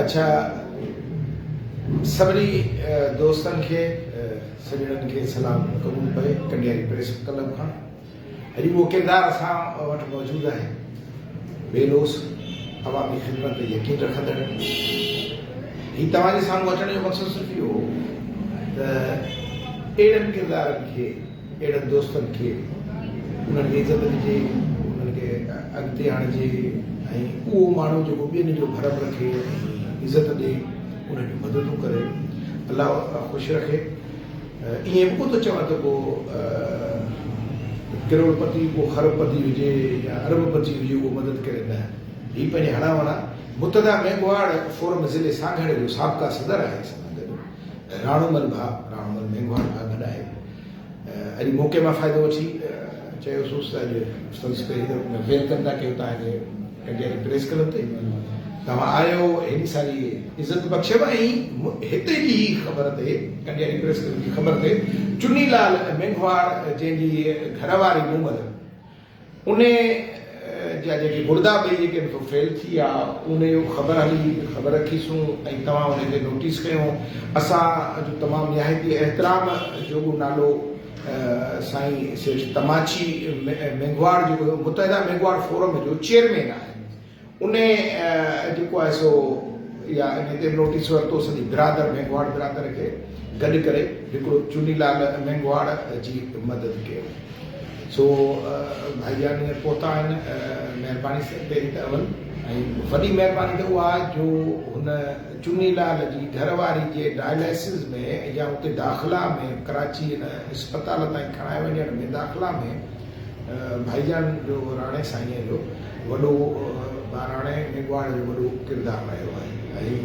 اڇا سڀني دوستن کي سڄڻن کي سلام قبول پئي ڪنڊياري پريس ڪلب کان اڄ اهو ڪردار اسان وٽ موجود آهي بي لوث عوامي خدمت تي يقين رکندڙ هي توهان جي سامهون اچڻ جو مقصد صرف اهو هو ته اهڙن ڪردارن کي اهڙن دوستن کي انهن کي عزت ڏجي، انهن کي اڳتي آڻجي ۽ اهو ماڻهو جيڪو ٻين جو ڀرم رکي ۽ عزت ڏي انهن جون مددون ڪري. الله خوش رکي. ائين به ڪونه ٿو چوان ته ڪو ڪروڙ پتي ڪو خرب پتي هجي يا ارب پتي هجي اهو مدد ڪري نه. هي پنهنجي هڙان وڙان متحده ميگهواڙ فورم ضلعي سانگهڙ جو سابقه صدر آهي اسان سان گڏ راڻومل ڀاء راڻومل ميگهواڙ ڀاء گڏ آهي. اڄ موقعي مان فائدو وٺي چيوسونس ته اڄ سندس پهرين ته welcome ٿا ڪيون توهان کي ڪنڊياري پريس ڪلب تي توهان آيو هيڏي ساري عزت بخشيو ۽ هتي جي هي خبر تي ڪنڊياري پريس ڪلب جي خبر تي چني لال مينگهواڙ جنهن جي گهر واري مومل انهي جا جيڪي گڙدا ٻئي جيڪي به فيل ٿي ويا انهي جو خبر هلي خبر رکيسون ۽ توهان انهي تي نوٽيس کنيو اسان جو تمام نهايت ئي احترام جوڳو نالو سائين سيٺ تماچي مينگهواڙ جيڪو متحده مينگهواڙ فورم جو چيئرمين آهي انهي جيڪو آهي سو يا انهي تي به نوٽيس ورتو سڄي برادر مينگهواڙ برادر کي گڏ ڪري هڪڙو چني لال مينگهواڙ جي مدد ڪيو سو ڀائي جان هينئر پهتا آهن مهرباني پهرين ته اول ۽ وڏي مهرباني ته اها جو هن چني لال جي گهر واري جي ڊائلائسز ۾ يا اتي داخلا ۾ ڪراچي هن اسپتال تائين کڻائي وڃڻ ۾ داخلا ۾ ڀائي جان جو راڻي سائينء جو وڏو ٻاراڻي ميگهواڙ جو وڏو ڪردار رهيو آهي ۽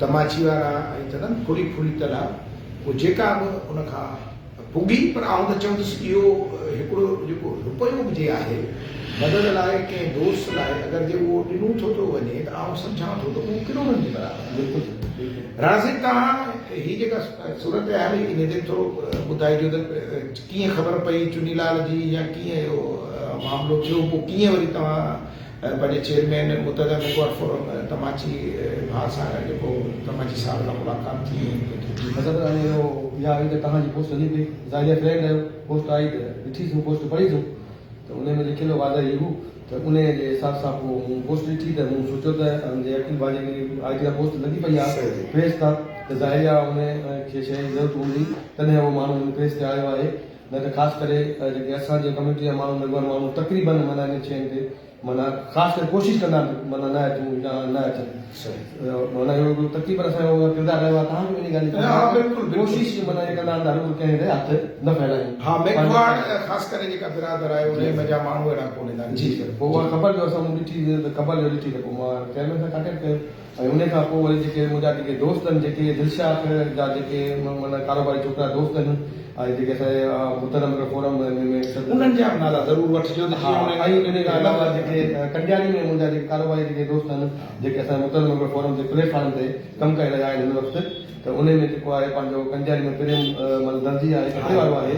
تماچي وارا ۽ چوندا آهن ڦڙي ڦڙي تلاء پوء جيڪا به ان کان پڳي پر آئون ته چوندس اهو هڪڙو جيڪو رپيو به جي آهي مدد لاء ڪنهن دوست لاء اگر جي اهو ڏنو ٿو ٿو وڃي ته آئون سمجهان ٿو ته اهو ڪروڙن جي برابر آهي. بلڪل بلڪل. راڻا سائين توهان هي جيڪا صورتحال هئي انهي تي به ٿورو ٻڌائجو ته ڪيئن خبر پئي چني لال جي يا ڪيئن اهو معاملو ٿيو پوء ڪيئن وري توهان پنهنجي چيئرمين متحده ميگهواڙ فورم تماچي ڀاء سان جيڪو تماچي صاحب سان ملاقات ٿي ۽ ڪيئن ٿيو. مطلب هاڻي اهو اها هئي ته توهان جي پوسٽ هلي پئي ظاهري آهي فرينڊ آهيو پوسٽ آئي ته ڏٺي سون پوسٽ پڙهي سون ته انهي ۾ لکيل هو واضح هي هو ته انهي جي حساب سان پوء مون پوسٽ ڏٺي ته مون سوچيو ته جي عقيل ڀاء جي آء جي لاء پوسٽ لڳي پئي آهي پريس تان ته ظاهري آهي انهي کي شيء جي ضرورت هوندي تڏهن اهو ماڻهو هن پريس تي آيو آهي نه ته خاص ڪري جيڪي اسان جي ڪميونٽي جا ماڻهو ميگهواڙ ماڻهو تقريبن معنيٰ انهن شين تي معنيٰ خاص ڪري ڪوشش ڪندا آهن ته معنيٰ نه اچون يا نه اچن معنيٰ اهو هڪڙو تقريبن اسان جو ڪردار رهيو آهي توهان کي به ان ڳالهه جي خبر آهي ڪوشش معنيٰ ائين ڪندا آهن ته هرگز ڪنهن تي هٿ نه ڦهلايون. ها ميگهواڙ خاص ڪري جيڪا برادر آهي انهي منجهان ماڻهو اهڙا ڪونهن ٿا. جي سر پوء اها خبر جو اسان مون ڏٺي ته خبر جو ڏٺي ته پوء مان چيئرمين سان ڪانٽيڪٽ ڪيو ۽ انهي کان پوء وري جيڪي منهنجا جيڪي دوست آهن جيڪي دلشاخ جا جيڪي معنيٰ ڪاروباري ڇوڪرا دوست آهن ۽ جيڪي اسان جي متحده مگر فورم ۾ انهن جا به نالا ضرور وٺجو ته ها جيئن ۽ انهي کان علاوه جيڪي ڪنڊياري ۾ منهنجا جيڪي ڪاروباري جيڪي دوست آهن جيڪي اسان جي متحده مگر فورم جي پليٽ فارم تي ڪم ڪري رهيا آهن هن وقت ته انهي ۾ جيڪو آهي پنهنجو ڪنڊياري ۾ پريم مل درزي آهي ڪپڙي وارو آهي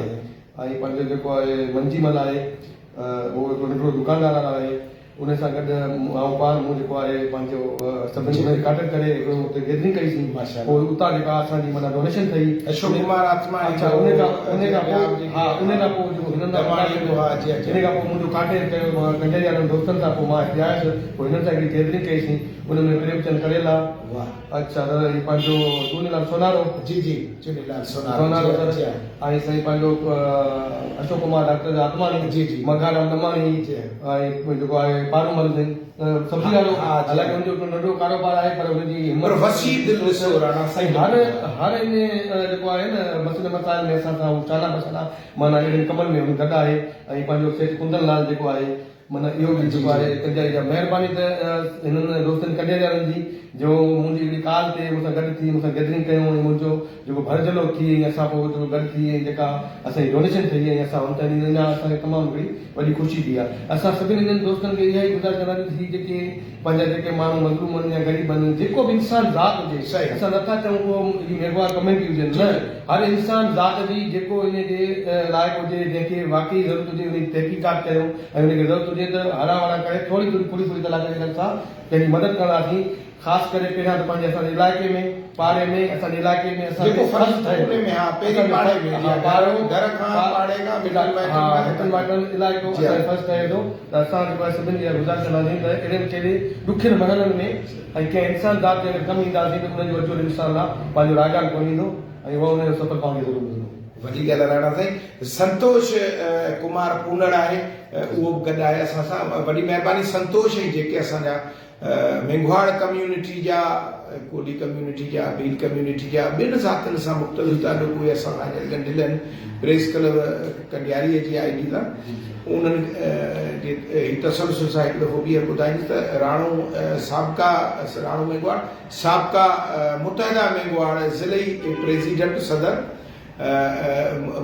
۽ پنهنجو جيڪو آهي منجي مل آهي اهو هڪڙو ننڍڙو دڪاندار وارو آهي ان سان گڏ آئون پاڻ مون جيڪو آهي پنهنجو سڀني کي ڪانٽيڪٽ ڪري هڪڙو اتي گيدرنگ ڪئي سين پوء اتان جيڪا اسان جي معنيٰ ڊونيشن ٺهي اشوڪ ڪمار آتماڻي اڇا ان کان ان کان پوء ها ان کان پوء جيڪو هنن سان ان کان پوء منهنجو ڪانٽيڪٽ ڪيو مان ڪنجهري وارن دوستن سان پوء مان هتي آيس پوء هنن سان هڪڙي گيدرنگ ڪئي سين ان ۾ پريم چند ڪريلا اڇا دادا هي پنهنجو چوني لال سونارو. جي جي چوني لال سونارو سونارو سر ۽ سائين پنهنجو اشوڪ ڪمار ڊاڪٽر آتماڻي جي جي مگهارام ڏماڻي جي ۽ جيڪو آهي پارومل سنگھ سبزي وارو حالانڪه ان جو هڪڙو ننڍڙو ڪاروبار آهي پر ان جي همت پر وسيع دل ڏسو راڻا سائين هر هر ان جيڪو آهي نه مسئلي مسائل ۾ اسان سان هو شانه بشانه معنيٰ اهڙن ڪمن ۾ هن گڏ آهي ۽ پنهنجو سيٺ ڪندن لال جيڪو آهي معنيٰ اهو به جيڪو آهي ڪنجهاري جا مهرباني ته هنن دوستن ڪنجهاري وارن جي جو منهنجي هڪڙي ڪال تي مون سان گڏ ٿي مون سان گيدرنگ ڪيون ۽ منهنجو جيڪو ڀرجهلو ٿي ۽ اسان پوء جيڪو گڏ ٿي ۽ جيڪا اسان جي ڊونيشن ٺهي ۽ اسان هن تائين ڏني اڃا اسان کي تمام هڪڙي وڏي خوشي ٿي آهي اسان سڀني هنن دوستن کي اها ئي گذارش ڪنداسين ته هي جيڪي پنهنجا جيڪي ماڻهو مظلوم آهن يا غريب آهن جيڪو به انسان ذات هجي اسان نٿا چئون ڪو هي ميگهواڙ ڪميونٽي هجي نه هر انسان ذات جي جيڪو ان جي لائق هجي جنهن کي واقعي ضرورت هجي ان جي تحقيقات ڪيو ۽ ان کي ضرورت. هجي ته هڙان وڙان ڪري ٿوري ٿوري پوري پوري ڪلاڪ جي اسان پنهنجي مدد ڪنداسين خاص ڪري پهريان ته پنهنجي اسان جي علائقي ۾ پاڙي ۾ اسان جي علائقي ۾ اسان جيڪو فرض ٺهي ٿو ها پهرين پاڙي ۾ ها پاڙو گهر کان پاڙي کان مٽن مائٽن ها مٽن مائٽن علائقو اسان جو فرض ٺهي ٿو ته اسان جيڪو آهي سڀني کي اها گذارش ڪنداسين ته اهڙين ڪهڙي ڏکين مرحلن ۾ ۽ ڪنهن انسان ذات جي اگر ڪم اينداسين ته انهن جو اجهو انشاء الله پنهنجو رائگان ڪونه ويندو ۽ اهو انهن جو سفر پاڻ کي ضرور ملندو. وڏي ڳالهه راڻا سائين سنتوش ڪمار پونڙ آهي اهو به گڏ آهي اسان سان وڏي مهرباني سنتوش ۽ جيڪي اسان جا مينگهواڙ ڪميونٽي جا، ڪولهي ڪميونٽي جا، ڀيل ڪميونٽي جا ٻين ذاتين سان مختلف تعلق اهي اسان سان هينئر ڳنڍيل آهن پريس ڪلب ڪنڊياري جي I D تان انهن جي هي تسلسل سان هڪ دفعو ٻيهر ٻڌائيندس ته راڻو سابقه راڻو مينگهواڙ سابقه متحده مينگهواڙ ضلعي پريزيڊنٽ صدر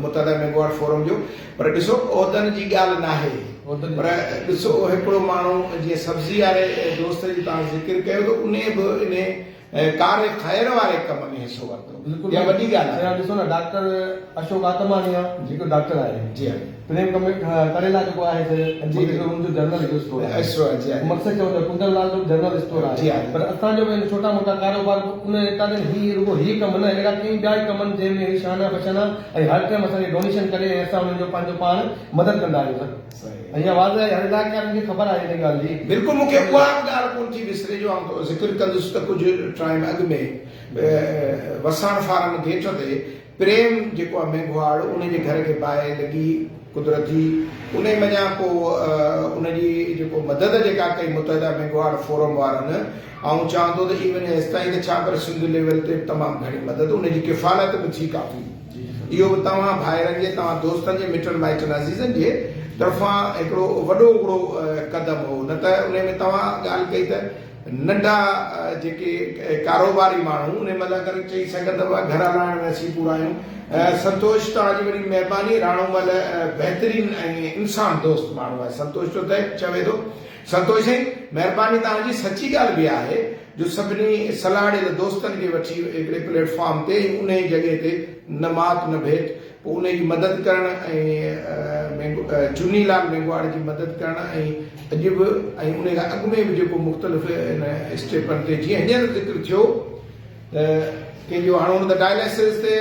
متحده مينگهواڙ فورم جو پر ڏسو عهدن جي ڳالهه ناهي پر ڏسو هڪڙو ماڻهو جيئن سبزي واري دوست جي توهان ذڪر ڪيو ته انهي به انهي ڪار خير واري ڪم ۾ حصو ورتو اها وڏي ڳالهه آهي. ڏسو نه ڊاڪٽر اشوڪ آتماڻي آ جيڪو ڊاڪٽر آهي جي ها. پريم ڪريلا جيڪو آهي سي جي مون ان جو جنرل هڪ اسٽور آهي اسٽور آهي جي ها مقصد چئون ته ڪندن لال جو به جنرل اسٽور آهي جي ها پر اسان جو به ڇوٽا موٽا ڪاروبار به ان هتان جن هي رڳو هي ڪم نه اهڙا ڪيئي ٻيا ئي ڪم آهن جنهن ۾ هي شانه بشانه ۽ هر ٽائيم اسان کي ڊونيشن ڪري ۽ اسان انهن جو پنهنجو پاڻ مدد ڪندا آهيون سر ۽ اها واضح آهي هر علائقي وارن کي خبر آهي ان ڳالهه جي. بلڪل مون کي اها به ڳالهه ڪونه ٿي وسري جو آئون ذڪر ڪندس ته ڪجهه ٽائيم اڳ ۾ وساڻ فارم گيٽ تي پريم جيڪو آ ميگهواڙ ان جي گهر کي باهه لڳي قدرتي انهي منجهان پو ان جي جيڪو مدد جيڪا ڪئي متحده ميگهواڙ فورم وارن آئون چوان ٿو ته ايون هيستائين ته ڇا پر سنڌ ليول تي به تمام گهڻي مدد ان جي ڪفالت به ٿي ڪافي اهو به توهان ڀائرن جي توهان دوستن جي مٽن مائٽن عزيزن جي طرفان هڪڙو وڏو هڪڙو قدم هو نه ته انهي ۾ توهان ڳالهه ڪئي ته ننڍا جيڪي ڪاروباري ماڻهو انهي مهل اگر چئي سگهن ته بابا گهر هلائڻ ۾ اسين پورا آهيون. سنتوش توهان جي وڏي مهرباني راڻو مل بهترين ۽ انسان دوست ماڻهو آهي سنتوش ٿو ته چوي ٿو سنتوش سائين مهرباني توهان جي سچي ڳالهه به آهي جو سڀني سلهاڙيل دوستن کي وٺي هڪڙي پليٽ فارم تي ۽ انهي جڳهه تي نه مات نه ڀيٽ پوء انهي جي مدد ڪرڻ ۽ چني لال مينگهواڙ جي مدد ڪرڻ ۽ اڄ به ۽ انهي کان اڳ ۾ به جيڪو مختلف ان اسٽيپن تي جيئن هينئر ذڪر ٿيو ته ڪنهن جو هاڻ هن ته ڊائلائسز تي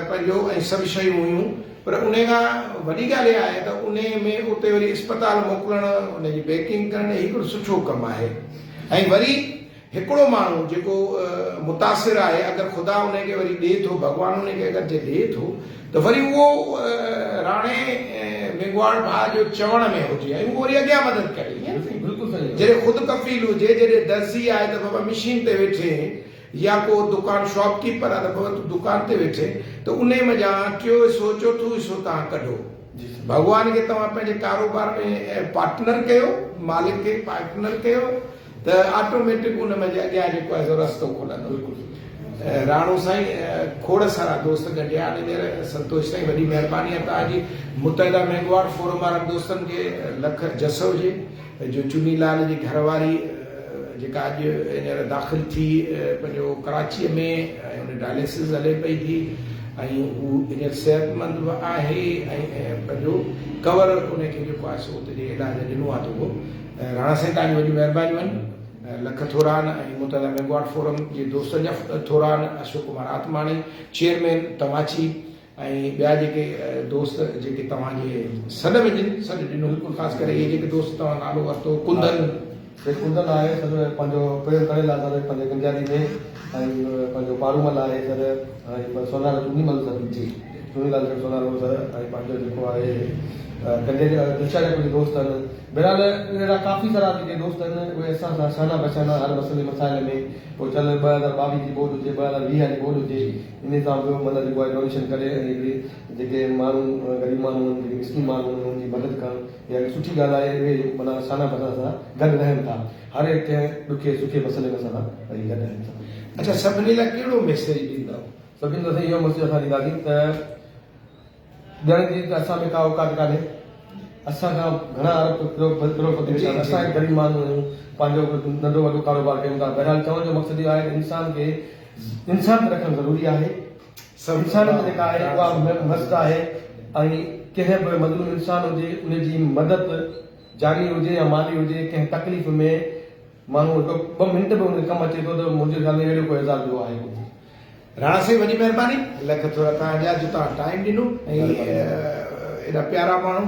پنهنجو ۽ سڀ شيون هيون پر انهي کان وڏي ڳالهه اها آهي ته انهي ۾ اتي وري اسپتال موڪلڻ ان جي بيڪنگ ڪرڻ هي هڪڙو سٺو ڪم آهي ۽ وري هڪڙو ماڻهو جيڪو متاثر آهي اگر خدا انهي کي وري ڏئي ٿو ڀڳوان انهي کي اگر جي ڏئي ٿو ته وري اهو راڻي مينگهواڙ ڀاء جو چوڻ ۾ هجي ۽ اهو وري اڳيان مدد ڪري ائين نه سائين بلڪل صحيح جڏهن خود ڪفيل هجي جڏهن درزي آهي ته بابا مشين تي ويٺي يا ڪو دڪان شاپ ڪيپر آهي ته بابا تون دڪان تي ويٺي ته انهي منجهان ٽيو حصو چوٿون حصو توهان ڪڍو ڀڳوان کي توهان پنهنجي ڪاروبار ۾ پارٽنر ڪيو مالڪ کي پارٽنر ڪيو ته آٽوميٽڪ ان منجهه اڳيان جيڪو آهي سو رستو کلندو. راڻو سائين کوڙ سارا دوست ڳنڍيا آهن هينئر سنتوش سائين وڏي مهرباني آهي توهان جي متحده مينگهواڙ فورم وارن دوستن کي لک جس هجي جو چني لال جي گهر واري جيڪا اڄ هينئر داخل ٿي پنهنجو ڪراچيء ۾ ۽ ان ڊائليسز هلي پئي ٿي ۽ هو هينئر صحتمند به آهي ۽ پنهنجو ڪور ان کي جيڪو آهي سو اتي جي علاج ڏنو آهي ته اهو راڻا سائين توهان جون وڏيون مهربانيون آهن لک ٿورا آهن ۽ متحده مينگهواڙ فورم جي دوستن جا ٿورا آهن اشوڪ ڪمار آتماڻي چيئرمين تماچي ۽ ٻيا جيڪي دوست جيڪي توهان جي سڏ ۾ جن سڏ ڏنو خاص ڪري اهي جيڪي دوست توهان نالو ورتو ڪندن سيٺ ڪندن آهي سر پنهنجو پريم ڪريلا سر پنهنجي گنجاري ۾ ۽ پنهنجو پارومل آهي سر ۽ سونارو چوني مل سر جي چوني لال سر سونارو سر ۽ پنهنجو جيڪو آهي گنجي دلشاد جا ڪجهه دوست آهن بهرحال اهڙا ڪافي سارا جيڪي دوست آهن اهي اسان سان شانه بشانه هر مسئلي مسائل ۾ پوء چل 2022 جي ٻوڏ هجي 2020 جي ٻوڏ هجي انهي سان به مطلب جيڪو آهي ڊونيشن ڪري ۽ هڪڙي جيڪي ماڻهو غريب ماڻهو آهن جيڪي مسڪين ماڻهو آهن انهن جي مدد ڪرڻ اها هڪ سٺي ڳالهه آهي اهي معنيٰ شانه بشانه سان گڏ رهن ٿا هر هڪ ڪنهن ڏکي سکي مسئلي ۾ اسان سان وري گڏ آهن سڀ. اڇا سڀني لاء ڪهڙو ميسيج ڏيندؤ؟ سڀني لاء سائين اهو ميسيج اسان ڏينداسين ته ڏيڻ جي ته اسان ۾ ڪا اوقات ڪانهي. اسان کان گهڻا ارب ڪروڙپتي ويٺا آهن. اسان هڪ غريب ماڻهو آهيون. پنهنجو ننڍو وڏو ڪاروبار ڪيون ٿا. بهرحال چوڻ جو مقصد اهو آهي ته انسان کي انسانيت رکڻ ضروري آهي. انسانيت جيڪا آهي اها مست آهي ۽ ڪنهن به مظلوم انسان هجي ان جي مدد. جاني هجي يا مالي هجي ڪنهن تڪليف ۾ ماڻهو هڪ ٻه منٽ به ان کي ڪم اچي ٿو ته منهنجي خيال ۾ اهڙو ڪو اعزاز ٻيو آهي ڪونه. راڻا سائين وڏي مهرباني لک ٿورا توهان جا جو توهان ٽائيم ڏنو ۽ ايڏا پيارا ماڻهو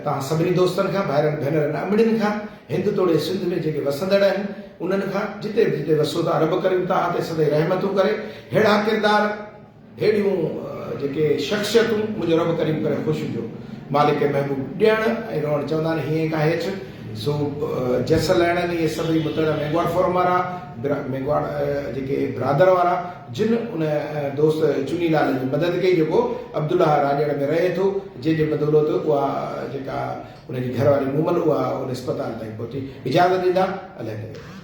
توهان سڀني دوستن کان ڀائرن ڀينرن امڙين کان هند توڙي سنڌ ۾ جيڪي وسندڙ آهن انهن کان جتي به جتي وسو ٿا رب ڪريم توهان تي سدائين رحمتون ڪري ههڙا ڪردار ههڙيون جيڪي شخصيتون منهنجو رب ڪريم ڪري خوش هجو مالڪ محبوب ڏيڻ ۽ روئڻ چوندا آهن هيئن کان هيٺ سو جس لهڻ اهي سڀئي متحده مينگواڙ فورم وارا مينگواڙ جيڪي برادر وارا جن ان دوست چني لال جي مدد ڪئي جيڪو عبدالله راڄڙ ۾ رهي ٿو جنهن جي بدولت اها جيڪا ان جي گهر واري مومل اها ان اسپتال تائين پهتي اجازت ڏيندا الله ڪري.